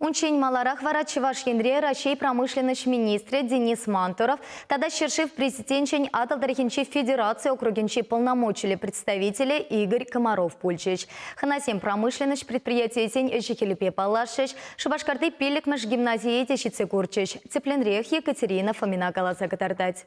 Унччен маларах вара Чӑваш Енре Раҫҫей промышленноҫ министрӗ Денис Мантуров тата ҫӗршыв президенчӗн Атӑл тӑрӑхӗнчи федераци округӗнчи полномочиллӗ представителӗ Игорь Комаров пулчӗҫ. Хӑнасем промышленноҫ предприятийӗсен ӗҫӗ-хӗлӗпе паллашрӗҫ, Шупашкарти пиллӗкмӗш гимназие те ҫитсе курчӗҫ. Тӗплӗнрех Екатерина Фомина каласа кӑтартать.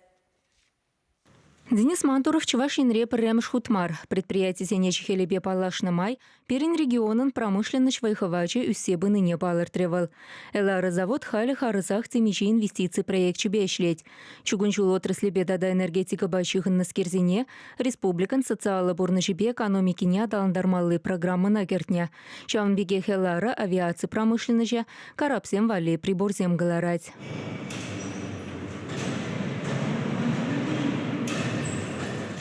Денис Мантуров Чӑваш Енре пӗрремӗш хут мар. Предприятисен ӗҫ-хӗлӗпе паллашнӑ май пирӗн регионӑн промышленноҫ вӑй-хӑвачӗ ӳссе пынине палӑртрӗ вӑл. Элара завод халӗ харӑсах темиҫе инвестици проекчӗпе ӗҫлет. Чукун ҫул отраслӗпе тата энергетикӑпа ҫыхӑннӑскерсене республикӑн социаллӑ пурнӑҫӗпе экономикине аталантармалли программӑна кӗртнӗ. Ҫавӑн пекех Элара авиаци промышленноҫӗ карапсем валли приборсем кӑларать.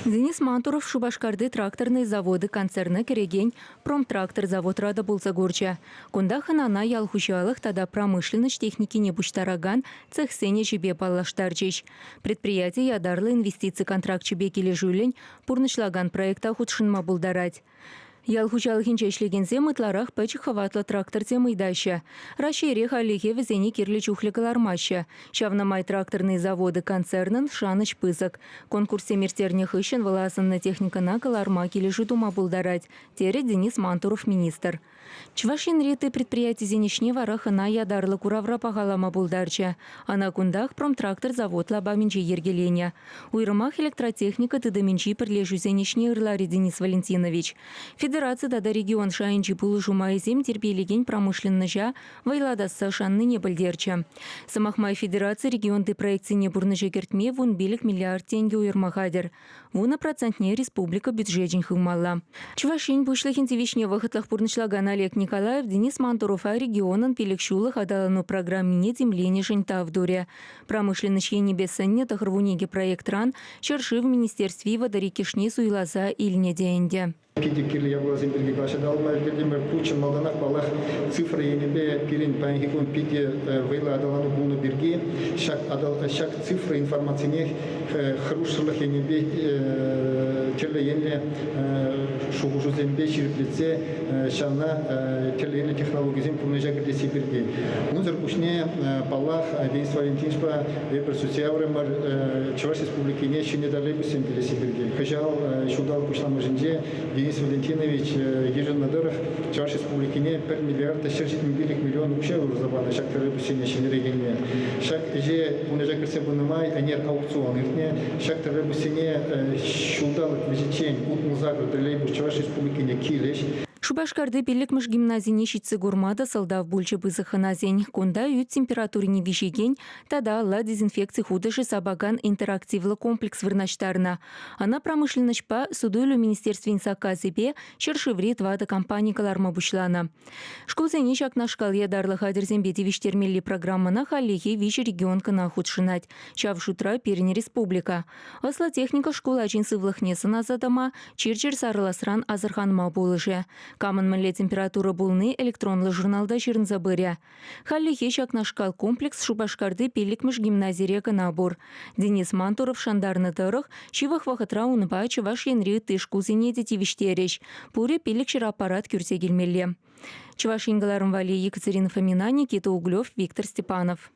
Денис Мантуров Шупашкарти тракторнӑй заводы концерна кӗрекен Промтрактор заводра та пулса курчӗ. Кунта хӑнана ял хуҫалӑх тата промышленноҫ техникине пуҫтаракан цехсен ӗҫӗпе паллаштарчӗҫ. Предприяти ятарлӑ инвестици контракчӗпе килӗшӳллӗн пурнӑҫлакан проекта хутшӑнма пултарать. Ял хуҫалӑхӗнче ӗҫлекенсем ытларах пӗчӗк хӑватлӑ тракторсем ыйтаҫҫӗ. Раҫҫейре хальлӗхе вӗсене кирлӗ чухлӗ кӑлармаҫҫӗ. Ҫавна май Тракторные заводы концернӑн шанӑҫ пысӑк. Конкурссем ирттернӗ хыҫҫӑн вӑл асӑннӑ техникӑна кӑларма килӗшӳ тума пултарать, терӗ Денис Мантуров министр. Чӑваш Енри ытти предприятисен ӗҫне вара хӑна ятарлӑ куравра пахалама пултарчӗ. Ӑна кунтах Промтрактор завод лапамӗнче йӗркеленӗ. Уйрӑмах электротехника тытӑмӗнчи пӗрлешӳсен ӗҫне ырларӗ Денис Валентинович. Федераци тата регион шайӗнчи пулӑшу майӗсем тирпейлекен промышленноҫа вӑйлатасса шаннине пӗлтерчӗ. Сӑмах май, федераци регионти проектсене пурнӑҫа кӗртме 15 миллиард тенкӗ уйӑрма хатӗр. Вунӑ процентне республика бюджечӗн хывмалла. Чӑваш Ен Пуҫлӑхӗн тивӗҫне вӑхӑтлӑх пурнӑҫлакан Олег Николаев Денис Мантурова регионӑн пилӗкҫуллӑх аталану программине тимленӗшӗн тав турӗ. Промышленноҫ енӗпе сӗннӗ 92 проектран ҫӗршыв министерстви 32-шне суйласа илнӗ те ӗнтӗ. Питӗ кирлӗ япаласем пирки калаҫса татӑлма ӗлкӗртӗмӗр. Ку чӑн малтанах, паллах, цифра енӗпе пирӗн паянхи кун питӗ вӑйлӑ аталану пулнӑ пирки ҫак, ҫак цифра информацинех хӑрушсӑрлӑх енӗпе тӗрлӗ енлӗ шухӑшусемпе ҫирӗплетсе ҫавна тӗрлӗ енлӗ технологисем пурнӑҫа кӗртесси пирки. Унсӑр пуҫне, паллах, Денис Валентиновичпа эпир сӳтсе яврӑмӑр Чӑваш Республикине ҫӗнӗ троллейбуссем килесси пирки. Кӑҫал ҫулталӑк пуҫламӑшӗнче Денис Валентинович йышӑннӑ тӑрӑх Чӑваш Республикине 1 миллиард та 175 миллион укҫа уйӑрса панӑ ҫак троллейбуссене ҫӗнӗрекенме. Ҫак ӗҫе пурнӑҫа кӗртсе пынӑ май ӗнер аукцион иртнӗ. Ҫак троллейбуссене ҫулталӑк вӗҫӗччен 68 троллейбус Чӑваш Республикине килӗҫ. Шупашкарти пиллӗкмӗш гимназине ҫитсе курма та сӑлтав пулчӗ пысӑк хӑнасен. Кунта ӳт температурине виҫекен тата алла дезинфекци хутӑшӗ сапакан интерактивлӑ комплекс вырнаҫтарнӑ. Ӑна промышленноҫпа суту-илӳ министерствин саккасӗпе ҫӗршыври тӑватӑ компани кӑларма пуҫланӑ. Шкулсене ҫакнашкал ятарлӑ хатӗрсемпе тивӗҫтермелли программӑна хальлӗхе виҫӗ регион кӑна хутшӑнать. Ҫав шутра пирӗн республика. Ӑслӑ техника шкул ачин сывлӑхне сӑнаса тӑма, чир-чӗр сарӑласран асӑрханма пулӑшӗ. Камӑн мӗнле температура пулни электронлӑ журналта ҫырӑнса пырӗ. Хальлӗхе ҫакнашкал комплекс Шупашкарти пиллӗкмӗш гимназире кӑна пур. Денис Мантуров шантарнӑ тӑрӑх, ҫывӑх вӑхӑтра унпа Чӑваш Енри ытти шкулсене те тивӗҫтерӗҫ. Пурӗ 500 аппарат кӳрсе килмелле. Чӑваш Ен кӑларӑм валли Екатерина Фомина, Никита Углев, Виктор Степанов.